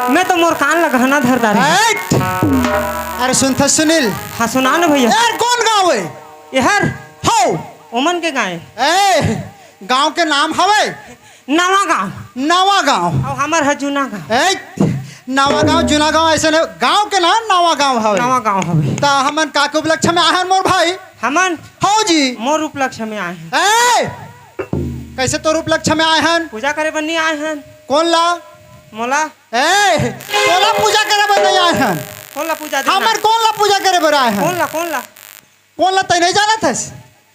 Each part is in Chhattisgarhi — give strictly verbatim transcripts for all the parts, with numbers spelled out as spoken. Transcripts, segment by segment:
मैं तो मोर कान ला गहना धर डारे। हट! अरे सुनथस सुनील। हाँ, सुना ना भैया। यार, कौन गाँव हे? एहर। हो। ओमन के गाँव। ए, गाँव के नाम हवे? नवा गाँव। नवा गाँव। अउ हमर ह जूना गाँव। ए, नवा गाँव, जूना गाँव, ऐसे नहीं, गाँव के नाम नवा गाँव हवे। नवा गाँव हवे। त हमन का के उपलक्ष्य में आए हन मोर भाई? हमन? हो जी। मोर उपलक्ष्य में आए हन। ए, कैसे तोर उपलक्ष्य में आए हन? पूजा करे बर नहीं आए हन। कौन ला? मोला। ए, तोला पूजा करे बर नहीं आए हन। कौन ला पूजा देना? हमर कौन ला पूजा करे बर आए हन? कौन ला, कौन ला? कौन ला तैं नहीं जानत हस?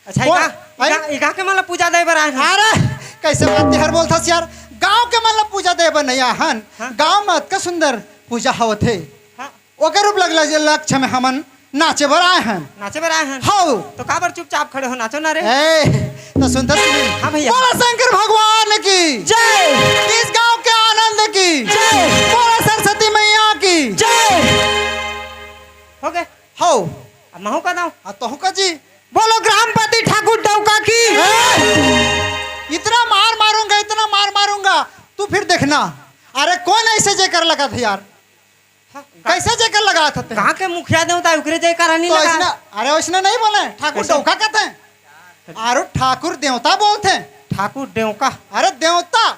अच्छा, कौन? इका, इका, आई? इका के मन ला पूजा दे बर आए हन। अरे, कैसे बात तिहर बोलथस यार? गाँव के मन ला पूजा दे बर नहीं आए हन। हाँ। गाँव में अतका सुंदर पूजा होवत हे। हाँ। ओकर उपलक्ष्य में हमन नाचे बर आए हन। नाचे बर आए हन? हव। तो काबर चुपचाप खड़े हो, नाचो ना रे। ए, तो सुनथस सुनील। हाँ भैया। बोला शंकर भगवान की जय। इस गाँव के आनंद की जय। बोला सरस्वती मैया की जय। हो गए? हव। अब महू का दाव। हाँ, तहू का जी। बोलो ग्रामपति ठाकुर डौका की। ए, इतना मार मारूंगा, इतना मार मारूंगा, तू फिर देखना। अरे कौन ऐसे जयकार लगाथे यार? हाँ, कैसे जयकार लगाथे? गाँव के मुखिया देवता हे, ओकरे जयकारा नहीं तो लगा। ऐसना, अरे वैसने नहीं बोले, ठाकुर कैसे? डौका कहथे। अरे ठाकुर देवता बोलथे। ठाकुर डौका। अरे देवता।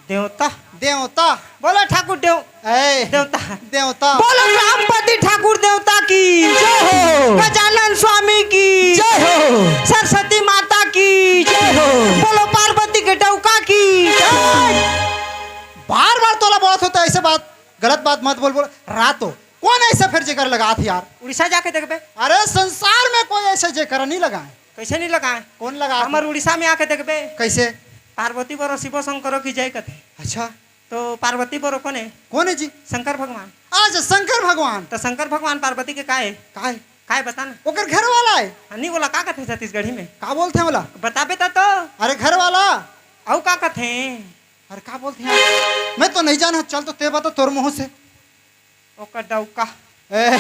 देवता। देवता। बोलो ठाकुर डौ-, ए, देवता। देवता। बोलो ग्रामपति ठाकुर देवता की जय हो। गजानन स्वामी की जय हो। सरस्वती माता की जय हो। बोलो पार्वती के डौका की जय। बार बार तोला बोलत हों त ऐसे बात, गलत बात मत बोल, बोल। रातो कौन ऐसे फिर जयकार लगाथे यार? उड़ीसा जाके देखबे। अरे संसार में कोई ऐसे जयकार नहीं लगाए। कैसे नहीं लगाए? कौन लगाए? हमर उड़ीसा में आके देखबे। कैसे? पार्वती बरो शिव शंकरो की जय कथे। अच्छा। तो पार्वती बरो कौन हे? कौन हे जी? शंकर भगवान। अच्छा, शंकर भगवान। तो शंकर भगवान पार्वती के का हे? का हे? का हे बता ना। ओकर घर वाला हे। हाँ, नहीं बोला, का कथे छत्तीसगढ़ी में? का बोलथे ओला? बताबे तो, तो। अरे घर वाला। अउ का कथे? अरे का बोलथे यार? मैं तो नहीं जानत, चल तो तैं बता तोर मुँह से। ओकर डौका। ए,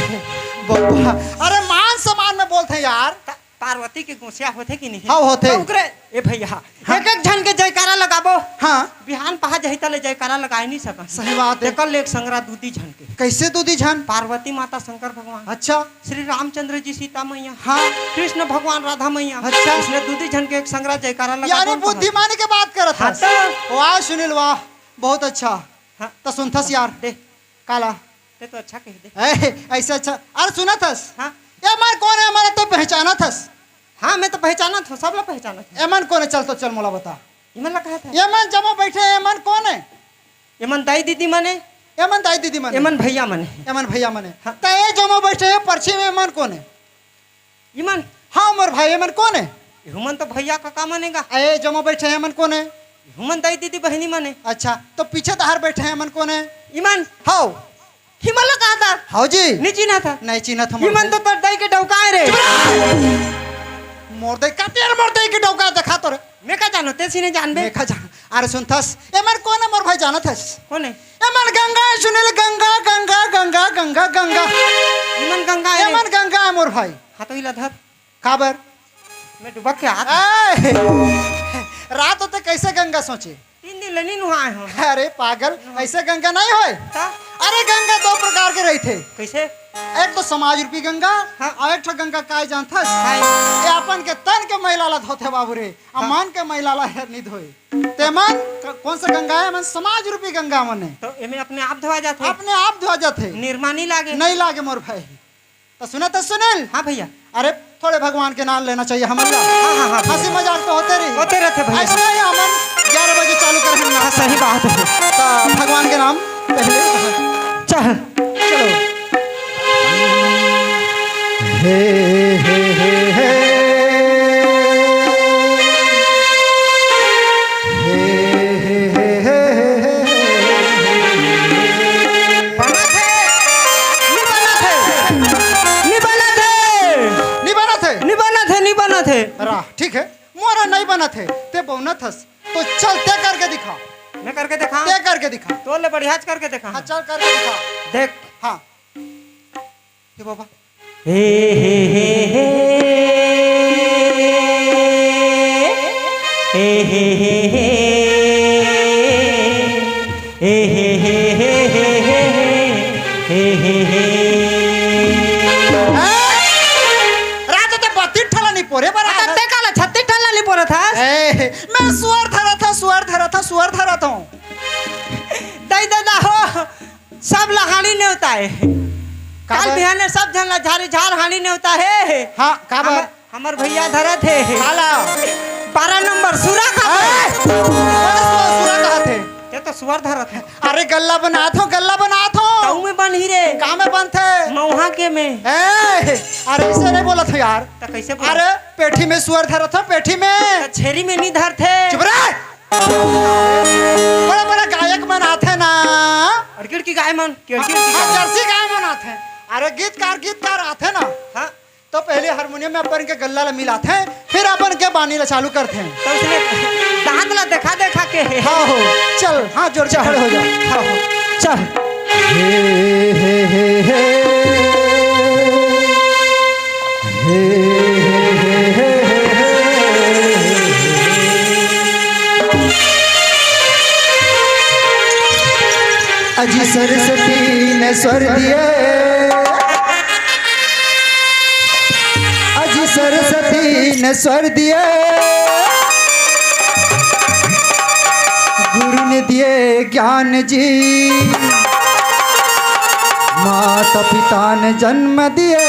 बउआ, अरे मान सम्मान में बोलथे यार। त पार्वती के गोसिया होथे कि नहीं? हाँ, होथे। त ओकरे, ए भैया, हाँ। एक एक झन के जयकारा लगाबो। हाँ। बिहान पहा जाही त ले जयकारा लगाए नहीं सकन। सही बात हे। तेकर ले एक संगरा दूदी झन के। कैसे दूदी झन? पार्वती माता, शंकर भगवान। अच्छा। श्री रामचंद्र जी, सीता मैया। हाँ। कृष्ण भगवान, राधा मैया। अच्छा। इसने दूदी झन के एक संगरा जयकारा लगाबो यानी न त बुद्धिमानी के बात करत हाँ हस। त। वाह सुनील वाह, बहुत अच्छा। हाँ। त सुनथस यार। दे। काला? तैं तो अच्छा कह दे। ए, ऐसे अच्छा। अरे सुनत हस? हाँ। एमन कौन हे, एमन ला तैं पहचानत हस? हाँ, मैं तो पहचानत हूँ, सब ला पहचानत हूँ। एमन कौन हे? चल तो चल मोला बता। एमन ला कहा था? एमन जम्मो बैठे हे, एमन कौन हे? एमन दाई दीदी मन हे। एमन दाई दीदी मन हे। एमन भैया मन हे। एमन भैया मन हे। हाँ। त ए जम्मो बैठे हे परछी में, एमन कौन हे? इमन? हाँ मोर भाई, एमन कौन हे? इहू मन तो भैया कका मन हे गा। ए जम्मो बैठे हे, एमन कौन हे? इहू मन दाई दीदी बहिनी मन हे। अच्छा, तो पीछे तहार बैठे हे, एमन कौन हे? इमन? हव। इमन ला कहा था? हव जी। नहीं चिन्हा था? नहीं चिन्हा था मोर इमन भाई। तो तोर दाई के डौका हे रे। चुप रह। मोर दाई का तेर मोर दाई के डौका देखा तो रे। मैं का जानों, तैं सीने जानबे। मैं का जान-, अरे सुनथस, एमन कौन हे मोर भाई जानत हस? कौन हे? एमन गंगा हे सुनील, गंगा, गंगा, गंगा, गंगा, गंगा। इमन गंगा हे रे। एमन गंगा हे मोर भाई। हाँ तो इला धर। काबर? मैं डुबक के आत। ए, रात होते कैसे गंगा सोचे? तीन दिन ले नहीं नुहाए हो। अरे पागल, ऐसे गंगा नहीं होय। का? अरे गंगा दो प्रकार के रहिथे। कैसे? एक तो समाज रूपी गंगा, हाँ। अउ एक ठो गंगा काय जानथस? काय? ये अपन के तन के मैला ला धोथे बाबू रे, अउ हाँ। मन के मैला ला हर नहीं धोए। ते मन क-, कौन सा गंगा हे? मन समाज रूपी गंगा मन हे। तो एमे अपने आप धोआ जाथे। अपने आप धोआ जाथे। निरमा नहीं लागे। नहीं लागे मोर भाई। त सुनत हस सुनील? हाँ भैया। अरे थोड़े भगवान के नाम लेना चाहिए हमन ला। हाँ, हाँ, हाँ, भैया। हंसी मजाक तो होते रही। होते रहते भैया। ऐसे ही हमन ग्यारह बजे चालू कर हम ना। हाँ, सही बात हे। त भगवान के नाम पहले। चल, चलो। हे, हे, हे, हे। हे, हे, हे, हे, हे, हे। बनत हे, नी बनत हे, नी बनत हे। नी बनत हे? नी बनत हे, नी बनत हे। रा, ठीक हे, मोर नहीं बनत हे, ते बनत हस। तो चल, ते करके दिखा। मैं करके दिखा? ते करके दिखा। तोर ले बढ़िया च करके दिखा। हाँ, चल करके दिखा। देख। हाँ। हे बाबा। हे, हे, हे, हे। हे, हे, हे, हे। हे, हे, हे, हे, हे, हे, हे। राजा तो बत्तीस ठला निपोरे बर आय। ते काला छत्तीस ठला निपोरत हस? ए, मैं सुअर धरत हंव, सुअर धरत हंव, सुअर धरत हंव। दई ददा हो, सब ला हाड़ी नेवता हे। काल बिहाने सब झन ला झारी झार हाड़ी नेवता हे। हाँ, काबर? हमर भैया धरत हे। काला? बारह नंबर सुरा का। ए! सुरा कहत हे। ते तो सुअर धरत हे। अरे गल्ला बनात हंव, गल्ला बनात हंव। तऊ में बनही रे। का में बनथे? मउहा के में। ए, अरे अइसे नहीं बोलत हंव यार। त कइसे बोलत? अरे पेठी में सुअर धरत हंव, पेठी में। त छेरी में नहीं धरथे। चुप रह। बड़ा बड़ा गायक मन आथे ना। अउ गिड़की गाय मन, गिड़की हाँ, गाय। जर्सी गाय मन आथे। अरे गीतकार, गीतकार आथे ना। हाँ। तो पहले हारमोनियम में अपन के गल्ला ला मिलाथे, फिर अपन के बानी ला चालू करथे। तो उसने दांत ला देखा देखा के। हाँ हो, चल, हाथ जोड़ के खड़े हो जा। हाँ हो, चल। हे, हे, हे, हे। हे, हे, हे, हे, हे। अजी सरस्वती ने स्वर दिए, अजी सरस्वती ने स्वर दिए, गुरु ने दिए ज्ञान जी, माता पिता ने जन्म दिए,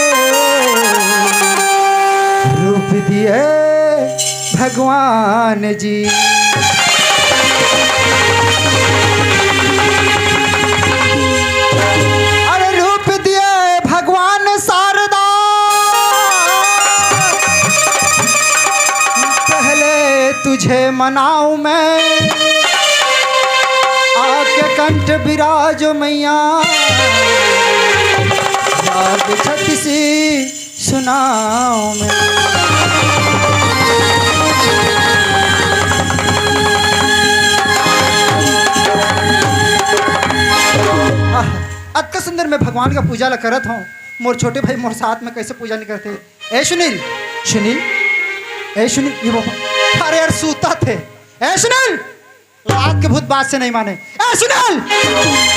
रूप दिए भगवान जी। अरे रूप दिए भगवान शारदा, पहले तुझे मनाऊं मैं, आके कंठ बिराजो मैया, राग छत्तीसी सुनाऊं मैं। आह, अतका सुंदर मैं भगवान का पूजा ला करत हंव, मोर छोटे भाई मोर साथ में कइसे पूजा नहीं करथे? ए सुनील, सुनील, ए सुनील, ये बाबा, अरे यार सूतत हे। ए सुनील, लात के भूत बात से नहीं माने। ए सुनील,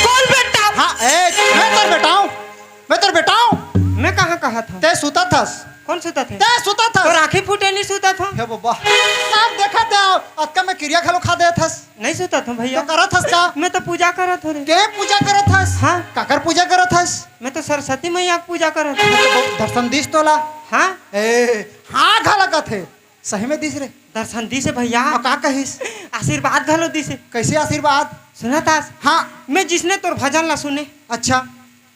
कौन बेटा? हाँ, ए, मैं तोर बेटा हंव, मैं तोर बेटा हंव। मैं कहाँ कहत हंव? ते सूतत हस। कौन सूतत हे? ते सूतत हस। तोर आँखी फूटे नहीं सूतत हंव। हे बाबा, सब देखत हंव, अतका में किरिया घलो खा देत हस। नहीं सूतत हंव भैया। तो करत हस का? मैं तो पूजा करत हंव रे। के पूजा करत हस? हाँ। काकर पूजा करत हस? मैं तो सरस्वती मैया के पूजा करत हंव। दर्शन दिस तोला। हाँ। ए, हाँ घला कथे। सही में दिस रे। दर्शन दिस हे भैया। अउ का कहिस? आशीर्वाद घलो दिस हे। कइसे आशीर्वाद? सुनत हस? हाँ। मैं जिसने तोर भजन ला सुने। अच्छा।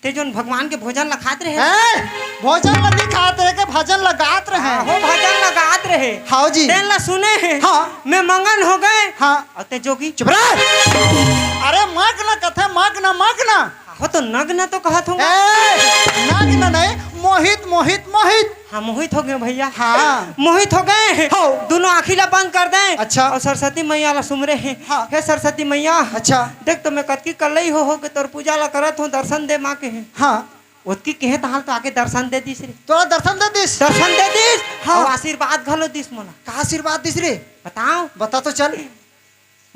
ते जोन भगवान के भोजन ला खात रहे। ए, भोजन ला नहीं खात रहे के भजन ला गात रहे। हाँ, हो भजन ला गात रहे। हाँ जी। तेन ला सुने हे। हाँ। मैं मगन हो गेंव। हाँ। अउ ते जोगी। चुप रह। अरे मग्न कथे, मग्न, मग्न। हो तो नग्न तो कहत हंव। ए, नग्न नहीं, मोहित, मोहित, मोहित। हाँ, मोहित हो गेंव भैया। हाँ। मोहित हो गेंव। हो। दूनों आँखी ला बंद कर देंव। अच्छा। अउ सरस्वती मैया ला सुमरे हें। हाँ। हे सरस्वती मैया। अच्छा। देख तो मैं कतकी कल्लई हो, हो के तोर पूजा ला करत हंव, दर्शन दे माँ केहें। हाँ। ओतकी केहें तहां ले तो आके दर्शन दे दिस रे। तोला दर्शन दे दिस? दर्शन दे दिस। हाँ। अउ आशीर्वाद घलो दिस मोला। का आशीर्वाद दिस रे? बताओ। बता तो चल।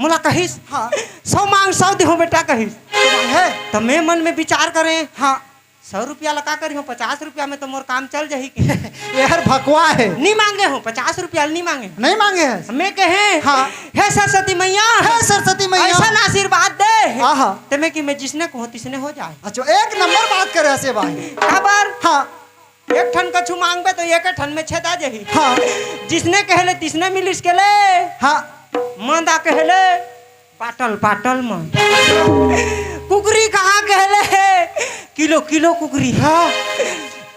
मोला कहिस, हाँ। "सौ मांग, सौ देहूं बेटा," कहिस। तो मांग है? त मैं मन में विचार करें, हाँ। "सौ रुपया ला का करिहूं, पचास रुपया में तो मोर काम चल जाही के।" ये हर भकवा है। नी मांगे हूं, पचास रुपया ला नी मांगे हूं। नहीं मांगे है? मैं कहे, हाँ। "हे सरस्वती मैया, हे सरस्वती मैया। ऐसा ना आशीर्वाद दे।" आहा। ते मैं कि मैं जिसने कहूं, तिसने हो जाए। अच्छा, एक नंबर बात करे हसे भाई। काबर? हाँ। एक ठन कछु मांगबे तो एक ठन में छेदा जाही। हाँ। जिसने कहले तिसने मिलिस के ले। हाँ। मंदा कहले पाटल पाटल में। कुकरी कहाँ कहले किलो किलो कुकरी। हाँ।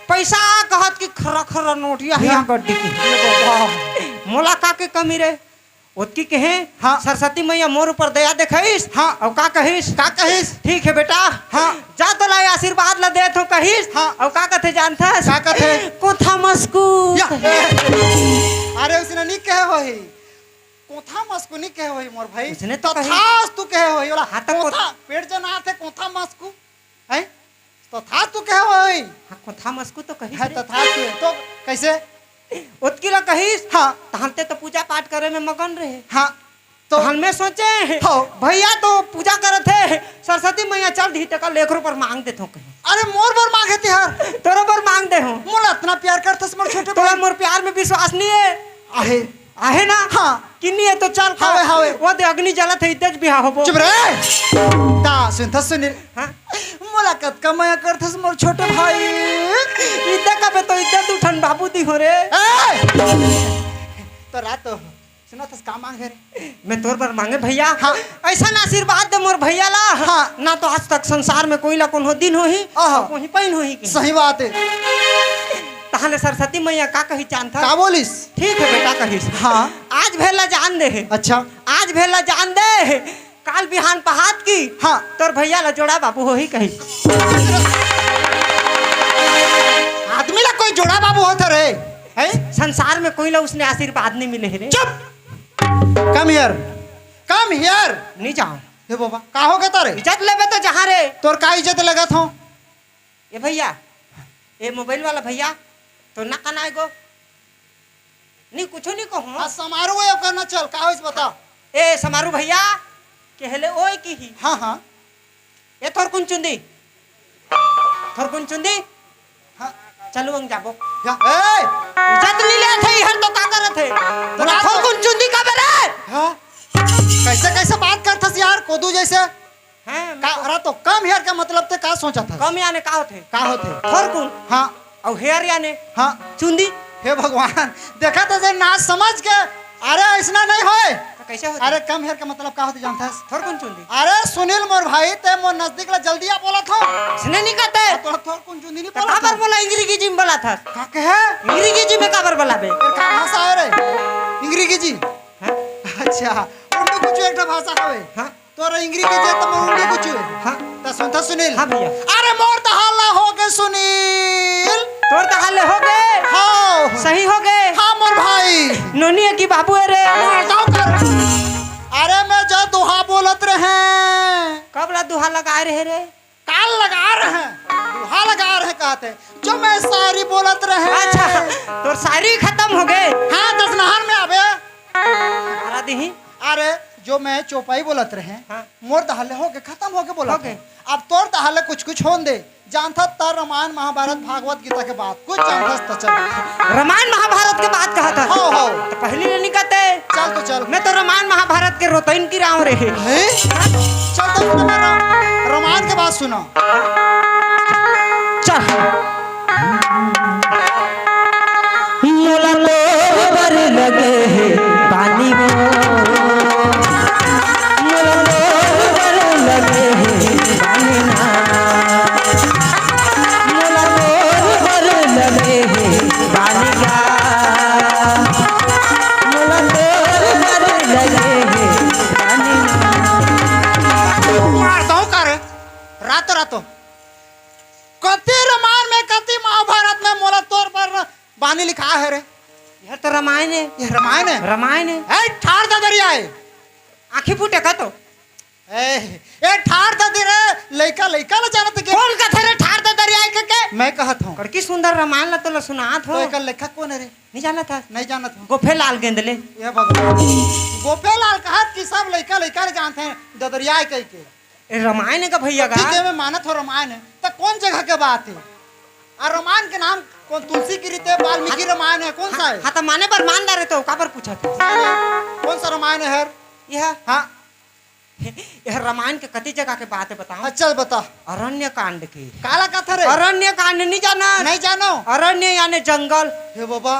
पैसा कहत कि खरा खरा नोटिया है हाँ। यहाँ गड्डी की। ये बाबा। मोला का के कमी रे? ओतकी कहे, हाँ। सरस्वती मैया मोर ऊपर दया देखाइस। हाँ। अउ का कहिस? का कहिस? "ठीक है बेटा। हाँ। जा तो लाए आशीर्वाद ला देत हूं," कहिस। हाँ। अउ का कथे जानथस? का कथे? "कोथा मस्कू।" या। अरे उसने नहीं कहे होही। कोथा मस्कू नहीं कहे होही मोर भाई। उसने तो कही। तथास्तु कहे होही। बोला, हाँ, तो कोथा, पेट जना थे कोथा मस्कू। हैं? तथास्तु कहे होही। हाँ, कोथा मस्कू तो कहिस है, रे। तथास्तु। तो कैसे? ओतकी ला कहिस, हाँ। तहां ते तो पूजा पाठ करे में मगन रहे। हाँ। तो हाल में सोचे, हाँ। भैया तो पूजा करत हे, सरस्वती मैया चल दी, तेकर लेखरो पर मांग देथों कहीं। अरे मोर बर मांगे तिहार। तोरो बर मांग दे हूँ। मोला इतना प्यार करथस मोर छोटे तोला भाई। मोर प्यार में विश्वास नहीं है। आहे। आहे ना? हाँ। कि नहीं है तो चल का। हावे, हावे। वो दे अग्नि जलत है, इद्दे च बिहाव होबो। चुप रे। ता सुनथस सुनील। हाँ। मोला कतका मया करथस मोर छोटे भाई। इद्दे कबे तो इद्दे दू ठन बाबू दी हो रे। ए! तो रात तो सुनथस का मांगे रे? मैं तोर बर मांगे भैया। हाँ। ऐसा ना आशीर्वाद दे मोर भैया ला। हाँ। ना तो आज तक संसार में कोई ला कोनो दिन होही, आहा। कोई पहिन होही के। सही बात है। तहाले सरस्वती मैया का कही जानथा? का बोलिस? ठीक है बेटा कहिस। हाँ। आज भेला जान दे हे। अच्छा। आज भेला जान दे हे। काल बिहान पहात की। हाँ। तोर भैया ला जोड़ा बाबू होही कही। आदमी ला कोई जोड़ा बाबू होत रे? हैं? संसार में कोई ला उसने आशीर्वाद नहीं मिले हे रे। चुप। Come here. Come here. नहीं जाओ। हे बाबा, का हो गया तारे? इज्जत लेबे तो जहाँ रे। तोर का इज्जत लगत हो? ए भैया, ए मोबाइल वाला भैया, तो ना कना एगो। नहीं, कुछ नहीं कहूँ। हाँ, समारू है, ओकर ना चल, का होइस बता। ए समारू भैया, कहले ओए की ही। हाँ, हाँ। ए थोरकुन चुंदी, थोरकुन चुंदी। हाँ। चलू अंग जाबो। या, ए! इज्जत नहीं लेत हे, हर तो का करत हे। तो बोला, ना तो थोरकुन चुंदी का बे रे? हाँ। कैसे, कैसे बात करथस यार, कोदू जैसे? हैं, मैं का, तो अरे तो come here का मतलब ते का सोचत हस? Come याने का होथे? का होथे? थोरकुन। हाँ। अउ here याने? हाँ। चुंदी। हे भगवान, देखा तो जे ना समझ के, अरे ऐसना नहीं होय। तो कैसे होथे? अरे come here का मतलब का होथे जानथस? थोरकुन चुंदी। अरे सुनील मोर भाई, ते मोर नजदीक ला जल्दी आ बोलत हो। इसने नहीं कहते। तो थोरकुन चुंदी नहीं तो बोलत काबर हो। बोला अंग्रेजी में बोलत हस? का कहे? अंग्रेजी में काबर बोलाबे? फिर का भाषा है रे? अंग्रेजी। हाँ? अच्छा, उर्दू कुछ एक ठो भाषा हवे। हाँ। तोर अंग्रेजी जे त मोर उर्दू कुछ हवे। हाँ। त सुनथस सुनील। हाँ भैया। अरे मोर त हाल होगे सुनील। तोर त हाल होगे? हाँ। सही होगे? हाँ मोर भाई। नोनी है कि बाबू है रे? मार दाव कर। अरे मैं जो दोहा बोलत रहे। कब ला दोहा लगाए रहे रे? काल लगा रहे, दोहा लगा रहे कहते, जो मैं शायरी बोलत रहे। अच्छा, तोर शायरी खत्म होगे? हाँ, दस नहर में अबे। हरा दीही। अरे, जो मैं चौपाई बोलत रहे, हाँ। मोर तहले होगे, खत्म होगे बोलत होगे। रहे। अब तोर तहले कुछ कुछ होन दे। जानथस त रामायण, महाभारत, भागवत गीता के बात कुछ जानथस त चल। रामायण महाभारत के बात कहत हस? हो, हो। त पहिली ले निकलते। चल तो चल। मैं तो रामायण महाभारत के रोतइन की राव रहे। हैं? चल तो सुन मेरा रामायण के बात सुना। चल। मोला तोर बर लगे हे पानी वो। मोला तोर बर लगे हे पानी ना। मोला तोर बर लगे हे पानी का। मोला तोर बर लगे हे पानी ना। मार दो कर। रातो रातो। कति रामायण में, कति महाभारत में मोला तोर बर बानी लिखा है रे। यह तो रामायण है। यह रामायण है? रामायण है। ए, ठार ददरिया है। आँखी फूटे का तो? ए, ए, ठार ददरी रे, लइका, लइका ला जानत के? कौन कथे रे ठार ददरिया है के, के? मैं कहत हूँ। कड़की सुंदर रामायण ला तो ला सुनात हो। तो एकर लेखक कौन है रे? नहीं जानत हस? नहीं जानत हूँ। गोफे लाल गेंदले। ये भगवान। गोफे लाल कहत कि सब लइका, लइका ला जानत हैं, ददरिया है कह के। ए, रामायण का भैया का? ठीक है, मैं मानत हो रामायण है, तो कौन जगह के बात है? और रामायण के नाम कौन, तुलसी की रीत है, वाल्मीकि हाँ, रामायण है, कौन सा हाँ, है? हाँ, तो माने बर मानदार है तो काबर पूछा था? कौन सा रामायण है हर? यह? हाँ। यह रामायण के कति जगह के बात है बताओ? हाँ, चल बता। अरण्य कांड की। काला कथा रे? अरण्य कांड नहीं जाना? नहीं जानो। अरण्य यानी जंगल। हे बाबा।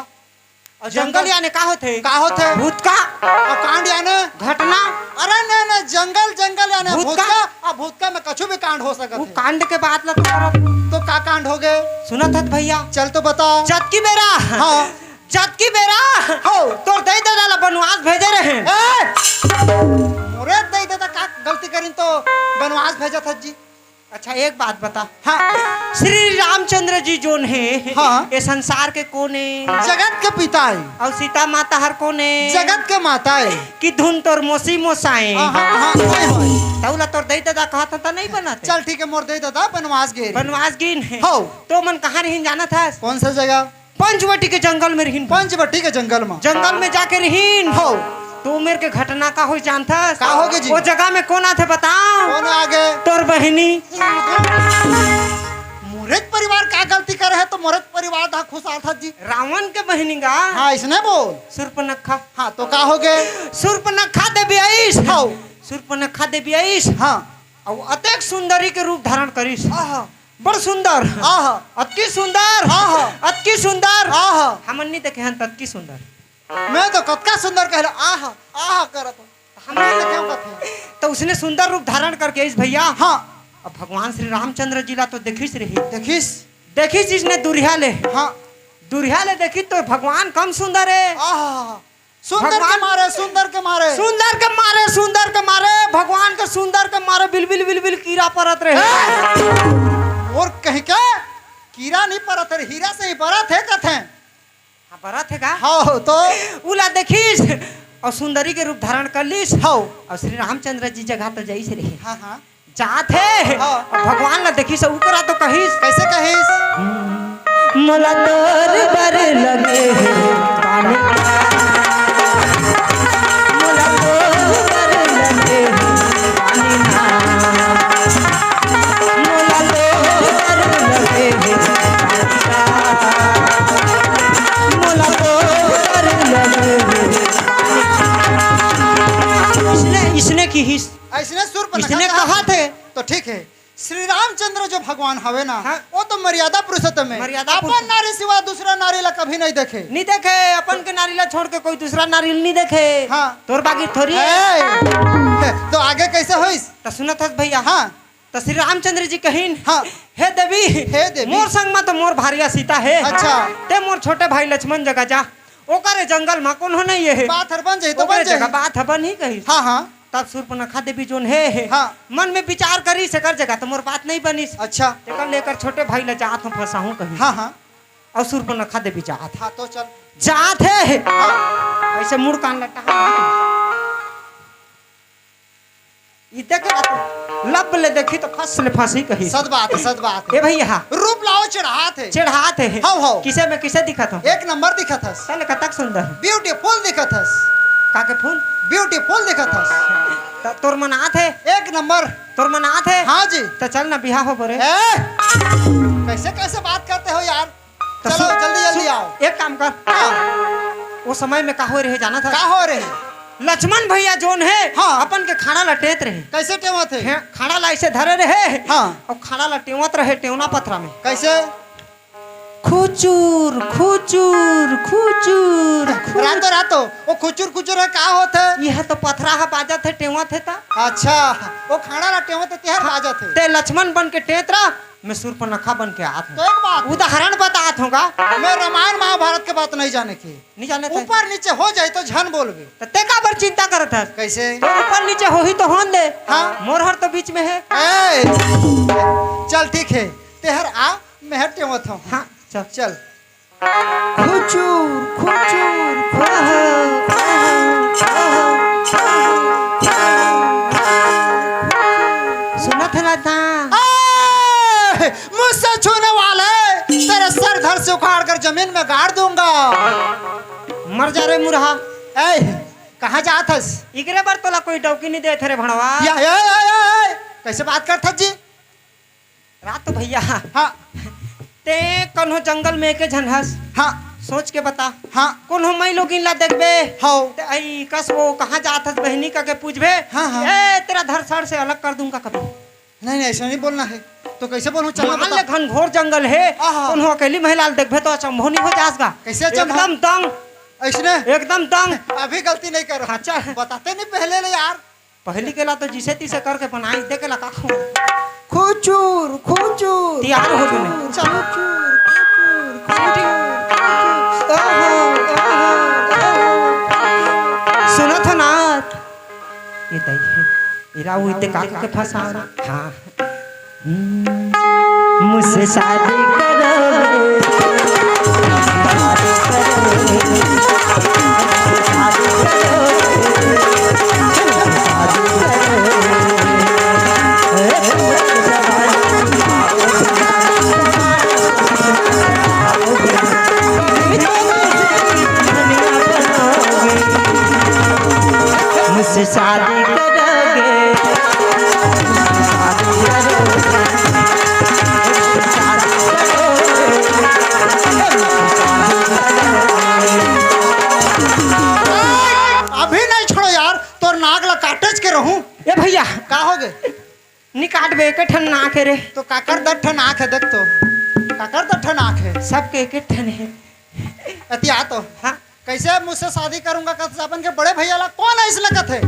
और जंगल जंगल यानी का होथे? का होथे? भूतका। और कांड यानी? घटना। अरे नहीं, नहीं, जंगल, जंगल यानी भूतका। भूतका, और भूतका में कछु भी कांड हो सकत वो है। कांड के बात ला तो करत। तो का कांड हो गए? सुनत हत भैया? चल तो बता। जतकी बेरा। हाँ। जतकी बेरा। हो। तोर दई ददा ला बनवास भेजे रहे। ए! मोरे दई ददा का गलती करिन तो बनवास भेजत हत जी? अच्छा, एक बात बता। हाँ। श्री रामचंद्र जी जोन हे, हाँ। ये संसार के कोन हे? जगत के पिता हे। अउ सीता माता हर कोन हे? जगत के माता हे। कि धुन तोर मोसी मोसाए। हाँ, हाँ, हाँ, वही, वही। तउला तोर दई ददा कहत हन त नहीं बनत हे। चल ठीक हे, मोर दई ददा बनवास गे रहिन। बनवास गिन हे। हौ। तो मन कहाँ रहिन जानत हस? कौन सा जगह? पंचवटी के जंगल में रहिन। पंचवटी के जंगल में? जंगल में जाके रहिन। हौ। तो मेर के घटना का होइस जानथस? का होगे जी? वो जगह में कोन आथे बताओ? कोन आगे? तोर बहिनी। मोरेच परिवार का गलती करे हे तो मोरेच परिवार दा खुश आथस जी। रावण के बहिनी गा। हाँ, इसने बोल। सूर्पनखा। हाँ, तो का होगे? सूर्पनखा देवी आइस। हाँ। सूर्पनखा देवी आइस। हाँ। अउ अतेक सुंदरी के रूप धारण करिस। आहा। बड़ सुंदर। आहा। अतकी सुंदर। आहा। अतकी सुंदर। आहा। हमन नी देखे हन ततकी सुंदर। मैं तो कतका सुंदर कहला, आहा, आहा करत हूँ। हम नहीं देखे हो कथे। तो उसने सुंदर रूप धारण करके इस भैया। हाँ। अब भगवान श्री रामचंद्र जी ला तो देखिस रही। देखिस। देखिस इसने दुरिहा ले। हाँ। दुरिहा ले देखिस तो भगवान कम सुंदर है। आहा। सुंदर के भगवान मारे, सुंदर के मारे। सुंदर के मारे, सुंदर के मारे, भगवान के सुंदर के मारे बिलबिल बिलबिल कीरा परत रहे। ए! और कहीं के कीरा नहीं परत रहे, हीरा से ही परत हे कथे। हाँ, परत हे का? हाँ, तो? उला देखिस अउ सुंदरी के रूप धारण कर लिस। हाँ। अउ श्री रामचंद्र जी जगह तो जाइस रहे। हाँ, हाँ। जात हे। हाँ। अउ भगवान ला देखिस अउ ओकरा तो कहिस। कैसे कहिस? मोला तोर बर लगे हे पानी। मोला तोर बर लगे हे पानी ना। मोला तोर बर लगे हे पानी ना। मोला तोर बर लगे हे पानी ना। इसने, इसने किहिस। अइसने सूर्पनखा इसने कहा कहा थे। तो ठीक है। श्री रामचंद्र जो भगवान हवे ना, हाँ। वो तो मर्यादा पुरुषोत्तम है। मर्यादा अपन पुरुष- नारी सिवा दूसरा नारी ला कभी नहीं देखे। नहीं देखे, अपन के नारी ला छोड़ के कोई दूसरा नारी ला नहीं देखे। हाँ। तोर बागी थोड़ी है। ए, तो आगे कैसे होइस? तो सुनत हस भैया। हाँ। तो श्री रामचंद्र जी कहिन, हाँ। हे देवी, हे देवी। मोर संग मा तो मोर भारिया सीता है। अच्छा। ते मोर छोटे भाई लक्ष्मण जगह जा। ओकरे जंगल मा कोनो नहीं है। बात हर बन जाही, तो ओकरे बन जाही। जगह बात हर बन ही कहिस। हाँ, हाँ। तब सूर्पनखा देवी जोन हे, हे, हाँ। मन में विचार करिस, एकर जगह तो मोर बात नहीं बनिस। अच्छा। तेकर लेकर छोटे भाई ला जात हूँ फंसाहूँ कहिस। हाँ, हाँ। अउ सूर्पनखा देवी जात हे। हाँ, तो चल। जात हे। हाँ। ऐसे मुड़ कान लट्टा। इते के बात, लब ले देखी तो फंस ले फंसी कही। सच बात है, सच बात है। ए भैया। रूप लाओ चढ़ात है। चढ़ात है। हाँ, हाँ। किसे में किसे दिखत हो? एक नंबर दिखत हस। चल कतक सुंदर। Beautiful दिखत हस। का के फूल? Beautiful दिखत हस। त तोर मन आत है? एक नंबर। तोर मन आत है? हाँ जी। त चल ना बिहा हो बोरे। ए! कैसे, कैसे बात करते हो यार? त चलो, सुन, जल्दी, जल्दी सुन, आओ। एक काम कर। हाँ। वो समय में का हो रहे जाना था? का हो रहे? लक्ष्मण भैया जोन है, हाँ। अपन के खाड़ा ला टेंत रहे। कैसे टेंवत है? हैं, खाड़ा ला ऐसे धरे रहे। हाँ। अउ खाड़ा ला टेंवत रहे, टेवना पथरा में। कैसे? खुचुर, खुचुर, खुचुर, खुचुर। रातो, रातो, वो खुचुर, खुचुर है, का होत है? यह तो पथरा है, बाजत है, टेंवत है ता। अच्छा, वो खाड़ा ला टेंवत है, तेहर हाँ, बाजत है। ते लक्ष्मण बन के टेंत रहा, मैं सूर्पनखा बन के आत हूँ। तो एक बात। उदाहरण बतात हूँ का? मैं रामायण महाभारत के बात नहीं जाने की। नहीं जाने थे? ऊपर नीचे हो जाए तो झन बोलबे। तो ते काबर चिंता करत हस? कैसे? तो ऊपर नीचे हो ही तो होन दे। हाँ। मोर हर तो बीच में है। ए, चल ठीक है, तेहर आ, मैं हर टेवत हूँ। हाँ, चल। चल। खुचुर, खुचुर, खुचुर। सुनत है ना था? ए, मुझसे छूने वाले, तेरे सर धड़ से उखाड़ कर जमीन में गाड़ दूंगा। मर जा रे मुरहा। ए, कहाँ जात हस? इकरे बर तोला कोई डौकी नहीं देत रे भणवा। या, या, या, या, या। कैसे बात करत हस जी? रात भैया। हाँ। ते कन्हो जंगल में एके झन हस। हाँ। सोच के बता। हाँ। कोनो मई लोगिन ला देखबे। हाँ। ते आई कस वो कहाँ जात हस बहिनी का के पूछबे। हाँ, हाँ। ए, तेरा धड़ सड़ से अलग कर दूंगा कभी। नहीं, नहीं, ऐसा नहीं बोलना है। तो कैसे बोलूं? चल मान बता। ले घनघोर जंगल है। आहा। कोनो अकेली महिला ला देखबे तो अचंभो नहीं हो जास गा। कैसे अचंभो? एकदम दंग। ऐसने? एकदम दंग। अभी गलती नहीं कर। हाँ, चल। बताते नहीं पहले ले यार। पहली के ला तो जिसे तिसे करके बनाई दे के ला का खाऊं? खुचुर, खुचुर, तैयार हो तूने। खुचुर, खुचुर, खुचुर, खुचुर। ओहो, ओहो, ओहो। सुनत हो ना? ये दई है। इला वो इते का के फंसा। हाँ। हम्म, मुझसे शादी करो। के ठन नाक हे रे। तो काकर दस ठन आँख हे, देख तो। काकर दस ठन आँख हे। सबके एक एक ठन हे। अति आ तो। हाँ। कैसे मुझसे शादी करूंगा, कस अपन के बड़े भैया ला कौन ऐसे लगत हे?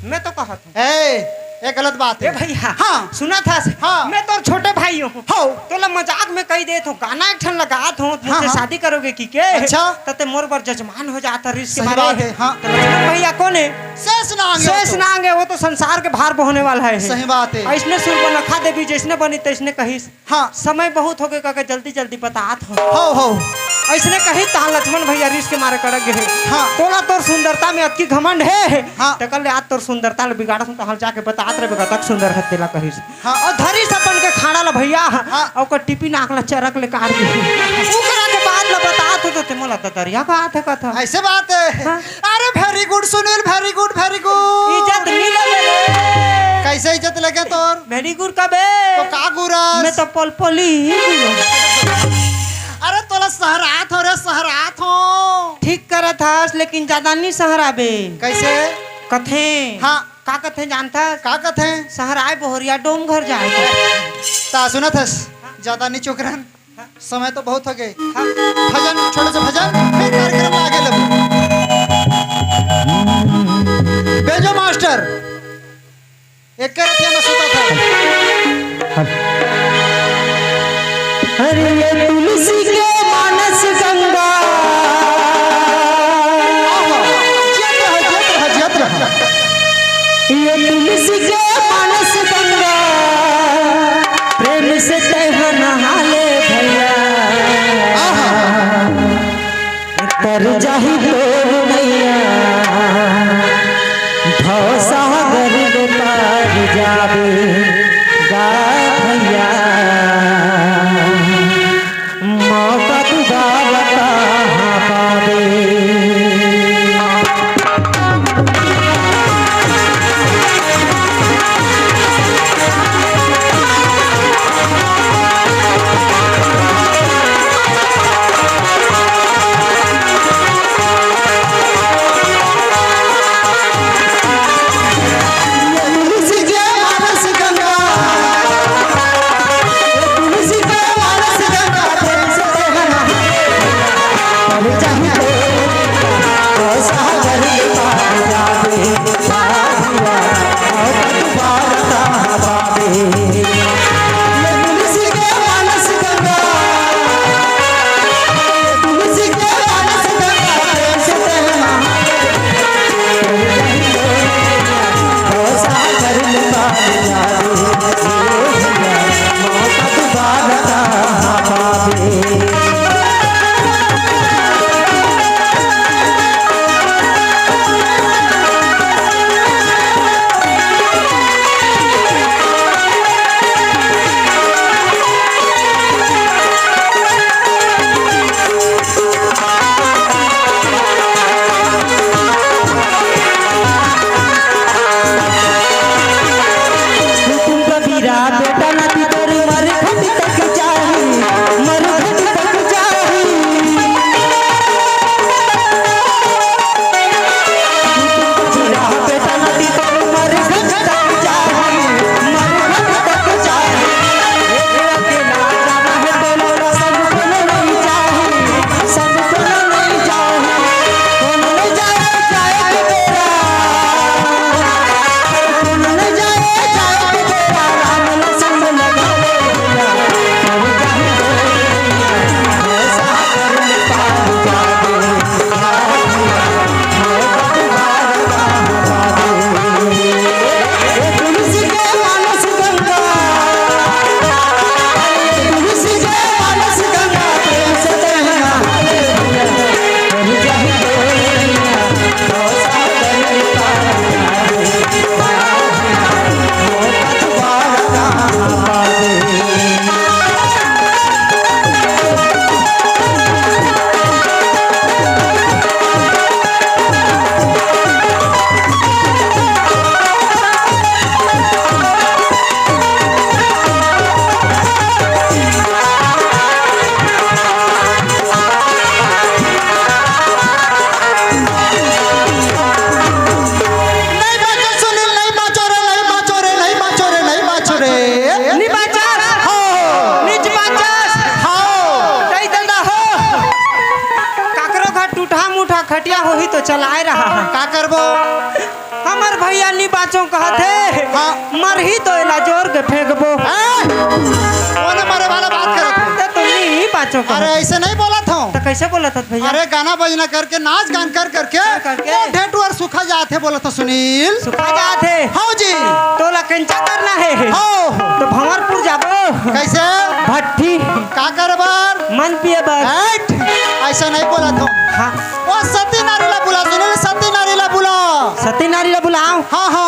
मैं तो कहत हूँ। ए, ये गलत बात हे। ए भैया, हाँ। सुना था से? हाँ। मैं तोर छोटे भाई हूँ। हो। तोला मजाक में कही देत हूँ, गाना एक ठन लगात हूँ, हाँ, मुझसे हाँ। शादी करोगे कि के? अच्छा। त ते मोर बर जजमान हो जाता रिस के सही मारे। बात हे, हाँ। तो लक्ष्मण भैया कौन हे? शेष नांग हे वो शेष तो। नांग हे, वो तो संसार के भार बोहने वाला हे। सही बात हे। ऐसने सुरपनखा देवी जैसने बनी तैसने कहिस। हाँ। समय बहुत हो गए काका, जल्दी जल्दी बतात हो। हो, हो। ऐसने कही तहाँ लक्ष्मण भैया रिस के मारे कड़क गए। हाँ। तोला तोर सुंदरता में अतकी घमंड हे। हाँ। तेकर ले आज तोर सुंदरता ले बिगाड़त हूँ, तहाँ जाके बतात रे बेटा, तक सुंदर हे तेला कहिस। हाँ। अउ धरिस अपन के खाड़ा ला भैया, हाँ। अउ ओकर टिपी नाक ला चरक ले काट दिस। ओकरा के बात ला बतात हो तो ते मोला ददरिया बात हे कथा। ऐसे बात हे। हाँ। अरे very good Sunil, very good, very good। इज्जत मिले रे। कैसे इज्जत लगे तोर? Very good का बे? तो का गुरस? मैं तो पोलपोली ही गुरस। अरे तोला सहरात हो रे, सहरात हो। ठीक करत हस, लेकिन ज्यादा नी सहराबे। कैसे? कथे। हाँ। का कथे जानथस? का कथे? सहराय बोहरिया डोम घर जाए। ता सुनत हस, ज्यादा नी चोकरन। समय तो बहुत हो गए। हाँ। भजन, छोटे से भजन, फिर कार्यक्रम में आगे लेबो। बेंजो मास्टर, एक रतिया में सुता था। अरे ये तुलसी के मानस गंगा। आहा, जियत रहा, जियत रहा, जियत रहा। ये तुलसी के मानस गंगा, प्रेम से तैहा नहा ले भैया। आहा। तर जाही तो नैया, भव सागर में तर जाबे गा भैया। मौका दुबारा कहाँ पाबे। क्या होही तो चलाए रहा है। का करबो? हमर भैया नी बाँचो कहत हे। हाँ। मरही तो एला जोर के फेंकबो। ए, कोन मरे वाला बात करत हे? त तुम नी बाँचो कहत। अरे, ऐसे नहीं बोलत हँव। त कैसे बोलत हस भैया? अरे, गाना बजना करके, नाच गान कर करके, कर करके। ओ ढेंटुअर सुखा जात हे बोलत हँव सुनील। सुखा जात हे। हाँ जी। तोला कंचा करना हे। हाँ। तो भंवरपुर जाबो। कैसे? भट्ठी। का करे बर? मन पिए बर। हट, ऐसा नहीं बोलत हँव। हाँ। ओ सती नारी ला बुला सुनील, सती नारी ला बुला। सती नारी ला बुलाओ। हाँ, हाँ।